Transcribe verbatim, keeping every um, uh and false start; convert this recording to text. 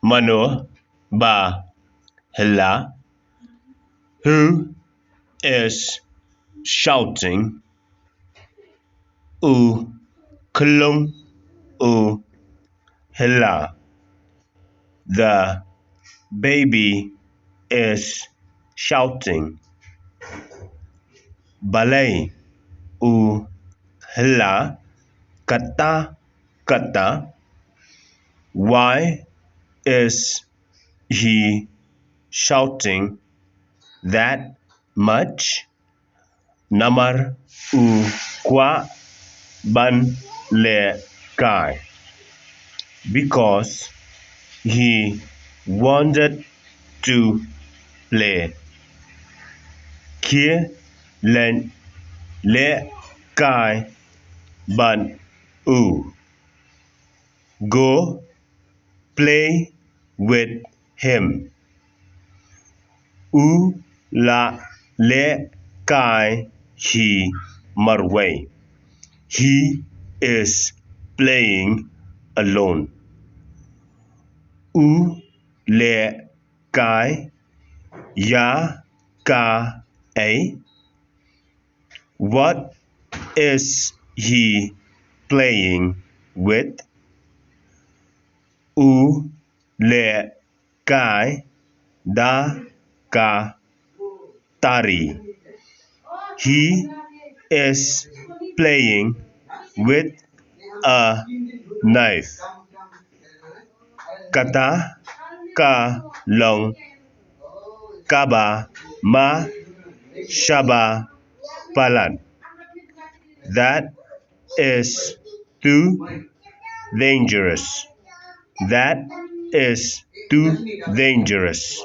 Mano ba hylla? Who is shouting? U khlung u hylla. The baby is shouting. Balei u hylla katta katta? Why is he shouting that much? Namar u kwah ban leh kai. Because he wanted to play. Khie leit leh kai bad u. Go play with him. U la leh kai hi marwei. He is playing alone. U leh kai ïa kaei? What is he playing with? U leh kai da ka tari. He is playing with a knife. Kata ka long kaba ma shaba palat. That is too dangerous. That is too dangerous.